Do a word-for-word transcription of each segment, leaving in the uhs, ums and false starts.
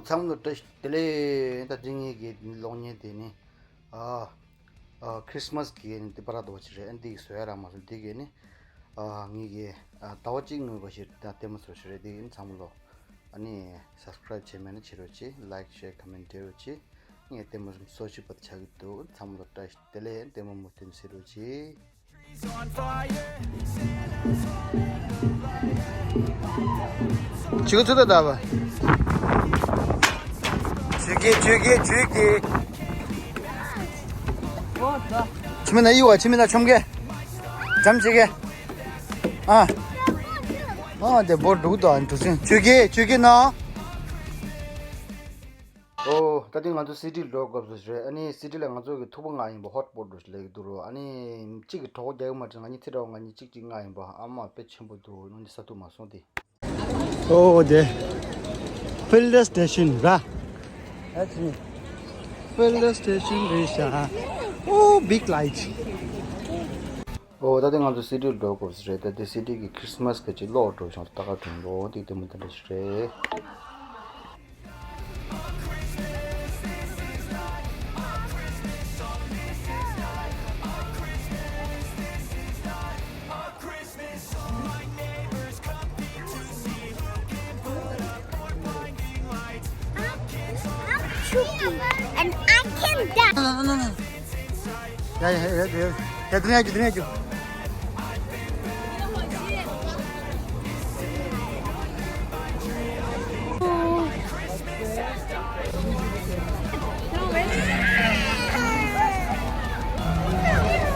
ཚང་མ་ལ་བཀྲ་ཤིས་བདེ་ལེགས། ད་འདི་ངེད་ཀྱི་གློག་བརྙན་དེ་ནི་ཨ་ཨ་ཁྲིས་མས་གི་ནི་དེ་པར་ར་དོ་ཅི་རེད། ཨ་འདི་གི་བཟོ་ཡ་ར་མ་བཟོ་འདི་གི་ནི་ཨ་ངེད་ཀྱི་ཨ་ཟླ་བ་གཅིག་སྔོན་གོ་ཞིག་ད་ལྟད་མོ་བཟོ་ཞིག་རེད། འདི་གི་ནི་ཚང་མ་ལོ་ཨ་ནི་སབ་སི་ཀ་རེབ་བྱས་མེད་ན་བྱེད་རོགས་གྱིས། ལའིཀ་ཤེར་ཁོ་མེན་ཊི་འབྲེལ་རོགས་གྱིས། ངས་ལྟད་མོ་གསོ་ཞིབ་པ་ཆགས་ཀྱི་འདུག་ཚང་མ་ལ་བཀྲ་ཤིས་བདེ་ལེགས། ལྟད་མོ་མུ་མཐུད་གཟིགས་རོགས་གྱིས། ཆུ་ཚོད་ད་བ། ཆུ་གི་ཆུ་གི་ཆུ་གི། ཆི་མེད་ན་ཡི་བ་ཆི་མེད་ན་ཆོམ་གེ། འཇམ་ཆི་གེ། ཨ། ཨ་དེ་བོར་འདུག་ད་འགྲོ་སོང་། ཆུ་གི་ཆུ་གི་ན། ཨོ། ད་ཐེངས་ང་ཚོ་སི་ཊི་འགྲོ་དགོས་སོ་རེད། ཨ་ནི་སི་ཊི་ལ་ང་ཚོ་གི་ཐུག་པ་ལྔ་ཡིན་པ་ཧོཊ་སྤོཊ་འགྲོ་ཞིག་ལས་ཀྱི་འདུག་རོ། ཨ་ནི་གཅིག་གི་གྲོགས་རྒྱག་གི་མ་དྲན། ང་གཉིས་ཚེ་དྲ་བ་ང་གཉིས་གཅིག་གཅིག་ལྔ་ཡིན་པ་ཨ་མ་དཔེ་ཆེན་པོ་འདུག་ནང་འདི་ས་ཐུག་མ་སོང་དེ། ཨོ་དེ། ཕིལ་ཌི་སི་ཊེ་ཤན་ར། ཨ་ཙི། ཕིལ་ཌི་སི་ཊེ་ཤན་རེད་ཤག་ཨོ་བིག་ལའིཊ། ཨོ་ད་ལྟ་ང་ཚོ་སི་ཊི་འགྲོ་དགོས་རེད། ད་ལྟ་སི་ཊི་གི་ཁྲིས་མས་གི་ཅིག་གློག་འགྲོ་བྱུང་། ད་ག་དྲན་འགྲོ་འདི་ལྟད་མོ་དེ་འདྲ་ཞིག་རེད། I'm tricky and I can dance. ཡ་ཡ་ཡ་ཡ་ཡ། ཡ་དེ་ནས་ཡ་རྒྱུག་དེ་ནས་ཡ་རྒྱུག་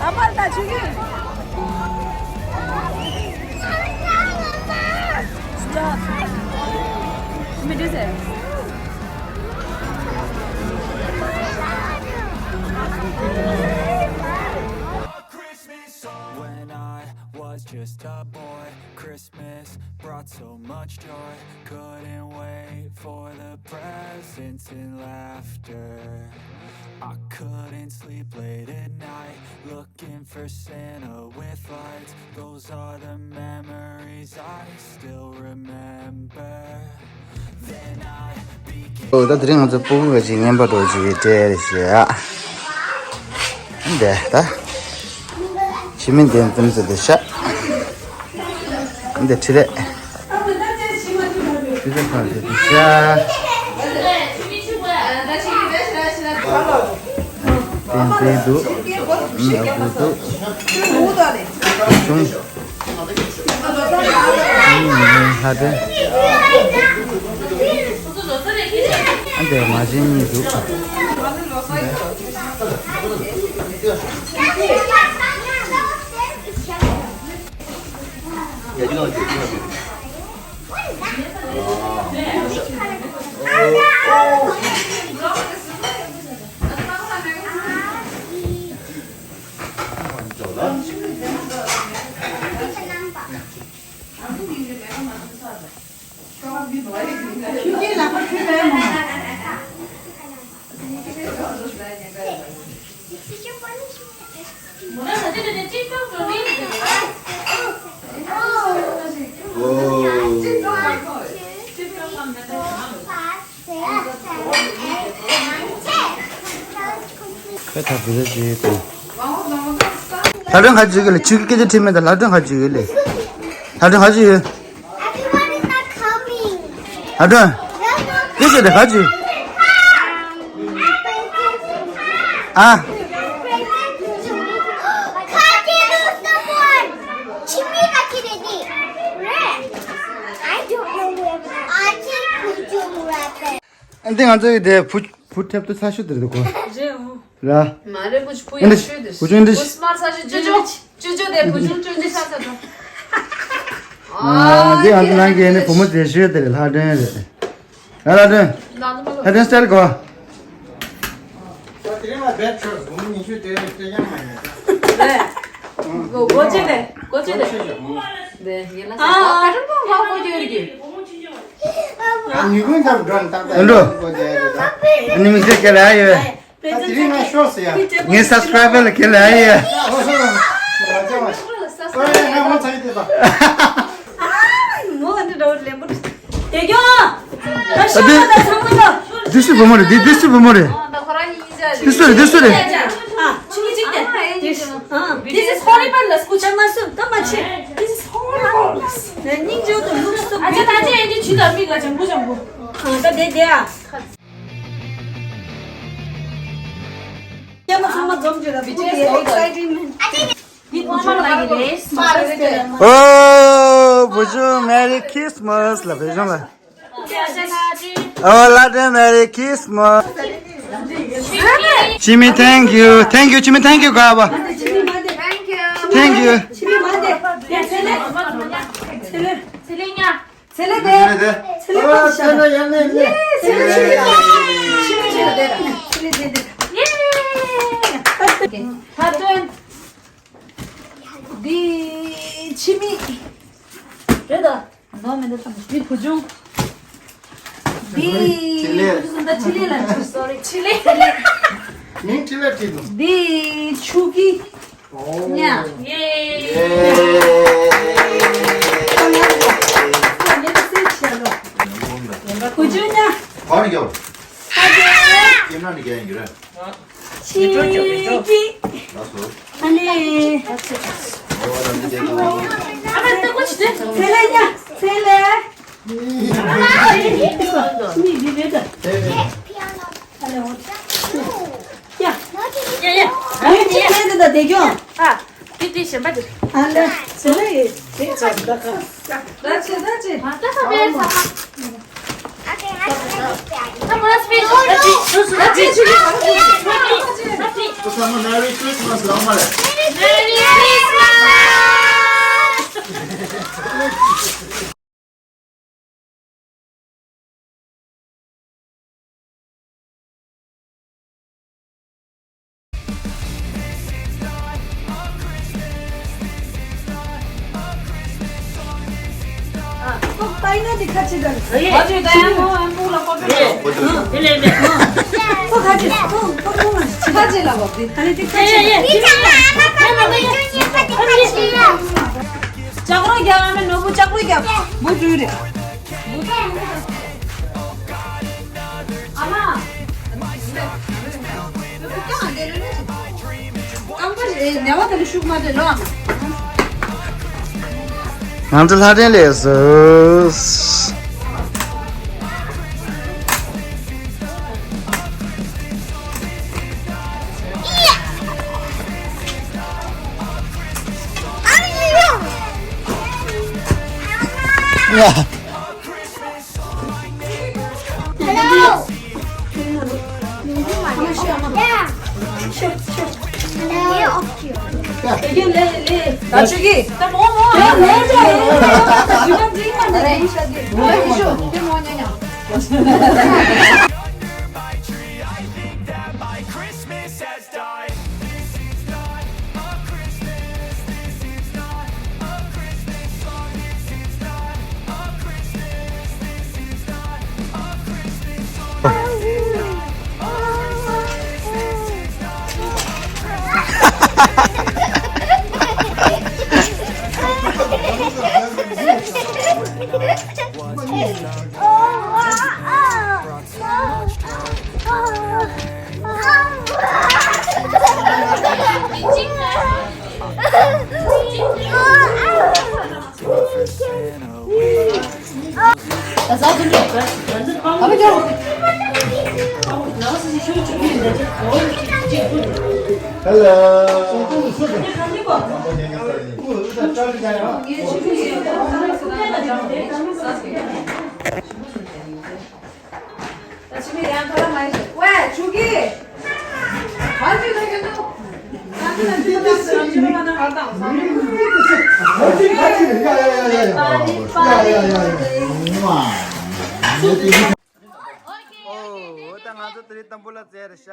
ཨ་ཕར་ལྟ་ཆུ་གི། Stop. Let me do this. When I was just a boy, Christmas brought so much joy. Couldn't wait for the presents and laughter. I couldn't sleep late at night, looking for Santa with lights. Those are the memories I still remember. Then I became ཨོ་ད་དེ་རིང་ང་ཚོ་སྤུ་གུ་ག་ཅིག་རྔན་པ་འགྲོ་ཅིག་སྤྲད་རེད་ཤག་འདི་ད། ཞི་མི་འདེམ་འདེམ་ཟེར་དེ་ཤག་འདི་ཁྲི་རེད། ཁྲི་རེད་ཕར་ཟེར་དེ་ཤག་བསྟན་འཛིན་འདུག་ཨ་ཁུ་འདུག་ཆུང་། ལྷ་སྒྲོན། ཨ་འདི་མ་བྱན་གཉིས་འདུག་ཁྱོད་ད་བུ་ཟ་བྱེད་དང་། ལྷ་སྒྲོན་ག་བྱེད་ཀྱི་ལ། ཆུ་སྐད་ཆ་དྲིས་མེད་ད། ལྷ་སྒྲོན་ག་བྱེད་ཀྱི་ལ། ལྷ་སྒྲོན་ག་བྱེད་ཡོད། Everyone is not coming. ལྷ་སྒྲོན། སྐད་ཆ་དེ་ག་བྱེད་ཡོད། ཨ། I don't know where I can put your weapon. ཨ་འདི་ང་ཚོའི་དེ་བུ་བུ་ཁྲབ་ཏུ་ཚ་ཤོས་དེ་རེད་གོ། རེད་འོ། ར། མ་རེད་བུ་བུ་ཡག་ཤོས་དེ། བུ་ཆུང་འདི། བུ་སྨར་ཚ་ཤོས་ཅོ་ཅོ་ཅོ་ཅོ་དེ་བུ་ཆུང་ཅོ་ཅོ་ཤ་ཚ་དོ། ཨ་འདི་ང་ཚོ་ནང་གི་ནི་བུ་མོ་མཛེས་ཤོས་དེ་རེད། ལྷ་སྒྲོན་རེད། ར་ལྷ་སྒྲོན། ལྷ་སྒྲོན་སི་ཊལ་གོ། ད་དེ་རིང་ལ་བེད་ཆོག་བུ་མོ་ཉི་ཤུ་དེ་རེད་ཀྱང་མ་ཡིན། རེད། གོ་གོ་ཅེ་དེ་གོ་ཅེ་དེ། ཨ་ཨ་ཀ་ཀྲུང་པོ་ཧ་གོ་རྒྱུ་རེད་ཀྱི། ཨ་ཉི་གུང་ཐབ་འགྲོ་ནི་ཏག་ཏག་འགྲོ། གོ་རྒྱུ་རེད་ད། ཨ་ནི་མི་ཚེ་སྐྱེལ་ལ་ཡོད། ད་དེ་རིང་ང་ཤོག་ཟེར་ཡ། ངའི་སབ་སི་ཀ་རའི་བར་ལ་སྐྱེལ་ལ་ཡོད། ཨོ་ཧོ། ང་ཚོ་ང་ཚོ་ང་ཚོ་ཡི་དེ་ད། ཨ་མོ་འདི་འདྲ་བོ་ལེན་པོ། དེ་གྱོ། ད་ཤོག་ད་ཚང་མ་ལ། འདི་སུའི་བུ་མོ་རེད། འདི་འདི་སུའི་བུ་མོ་རེད། འདི་སུ་རེད། འདི་སུ་རེད། ཨ། ཆུང་ཆུང་དེ། This is horrible. སྐུ་ཆ་མ་སུ་ད་མ་ཆེ། This is horrible. ནི་ཉིན་ཇོ་དུ་ལུག་སུ། ཨ་ཅེ་ད་ཅེ་ཨེ་ཅི་ཆུ་ད་མི་ལ་ཅང་པུ་ཅང་པུ། ཨ་ད་དེ་དེ་ཨ། ཀྱེ་མ་ཚང་མ་འཛོམས་ཀྱི་ར་བུ་དེ་exciting. འདི་ཐོག་མར་ལ་ཡི་རེད། ཨོ་བུ་ཆུང་Merry Christmas ལ་བེ་ཞང་ལ། ཨོ་ལ་དེ་Merry Christmas. ཆི་མི་thank you thank you ཆི་མི་thank you ག་བ། Thank you. ཚེ་ལེ་ཉ། ཚེ་ལེ་དེ། ཚེ་ལེ་དེ། ཚེ་ལེ་ཨོ་ཚེ་ལེ་ཡང་ནས་ནས། ཚེ་ལེ་ཆི་མི་ཆི་མི་ཆི་མི་ཆི་མི་དེ་ར། ཚེ་ལེ་དེ་དེ། ད་དོན། འདི་ཕྱི་མིག་རེད་ད། ནོ་མེད་ད་ཚང་མ་འདི་བུ་ཆུང་། འདི་ཕྲིན་ལས། ད་ཕྲིན་ལས་ལ་ཆུ་སོ་རི་ཕྲིན་ལས། མིང་ཕྲིན་ལས་བྲིས་འདུག་འདི་ཆུ་གི་ཨོ། ཉ། ཡེ། བུ་ཆུང་ཉ། ག་རེ་རྒྱབ། ཁྱེད་རང་ནི་རྒྱ་ཡིན་གྱི་རེད། ཆི་ཀི། ལགས་སོ། ཨ་ནི། ཚེ་ལེ་ཡ། ཚེ་ལེ། ནི་འདི་རེད་ད། ཨ་ལེ་འོ། ཡ། ཡ་ཡ། ཨ་ནི་ཅི་ལེ་འདི་ད་དེ་གྱོང་། ཨ། ཏི་ཏི་ཞེན་པ་དེ། ཨ་ལེ། ཚེ་ལེ་ཡི། དེ་ཙམ་ད་ཁ། ད་ཅི་ད་ཅི། ད་ད་ད་བས་ས་ཁ། Merry Christmas ལ་མ་ལ། Merry Christmas. ཁོ་པའི་ན་དེ་ཁ་ཆེ་དང་། ཁ་ཆེ་དང་ཡང་ཁོ་ཨམ་བུ་ལ་ཁོ་པའི་ན། དེ་ལས་མེད། ཁོ་ཁ་ཆེ་ཁོ་ཁོ་ཁོ་མ་ཆེ། ཁ་ཆེ་ལ་བབ་དེ་ཨ་ནི་དེ་ཁ་ཆེ། ལྕགས་རོ་རྒྱབ་ཨ་མའི་ནོར་བུ་ལྕགས་རོ་རྒྱབ། བུ་བྲོས་རེད། ཨ་མ། ང་ཚོ་ལྷ་ལྡན་ལས་བཟོས། ཨོ། ད་ང་ཚོ་དེ་རིང་དང་པོ་ལ་བཙལ་རེད་ཤག་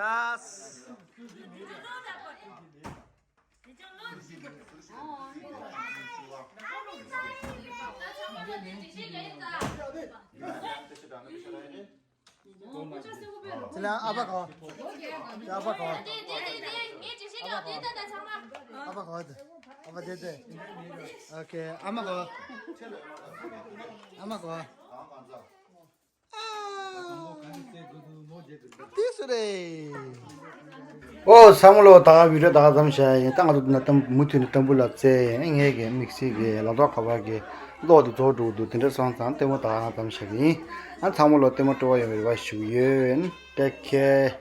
ཚེ་ལེ་ཨ་ཕ་གོ། ཨ་ཕ་གོ། ཨ་ཕ་གོ། ཨ་ཕ་དེ་དེ། ཨོ་ཁེ། ཨ་མ་གོ། ཨ་མ་གོ། ཏིས་རེད། ཨོ་ཚང་མ་ལོ། ད་ག་བི་ཌིའོ་ད་ག་ཙམ་བྱས་ཡིན། ད་ང་ཚོ་འདི་ན་ཏམ་མུ་མཐུད་ནས་ཏམ་བུ་ལ་བཙལ་ཡིན། ངས་ཀྱི་དམིགས་བསལ་གྱི་ལ་དྭགས་ཁ་པར་གྱི་གློག་དེ་རྫོགས་འགྲོ་གི་འདུག་དེ་འདྲ་སོང་ཙང་ལྟད་མོ་ད་ག་ཙམ་བྱས་ཡིན། ཨ་ཚང་མ་ལོ་ལྟད་མོ་སྤྲོ་བ་ཡོང་བའི་རེ་བ་ཞུ་གི་ཡོད། Take care.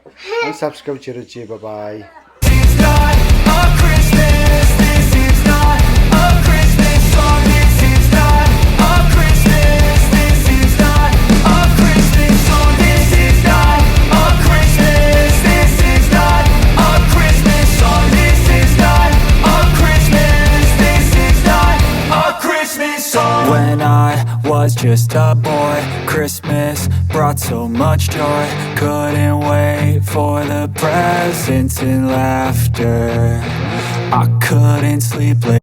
And subscribe བྱེད་རོགས་བྱེད། Bye bye. It's not a Christmas, this is not a Christmas song, this is not a Christmas, this is not a Christmas song, this is not a Christmas, this is not a Christmas song, this is not a Christmas, this is not a Christmas song. When I was just a boy, Christmas brought so much joy. Couldn't wait for the presents and laughter. I couldn't sleep late.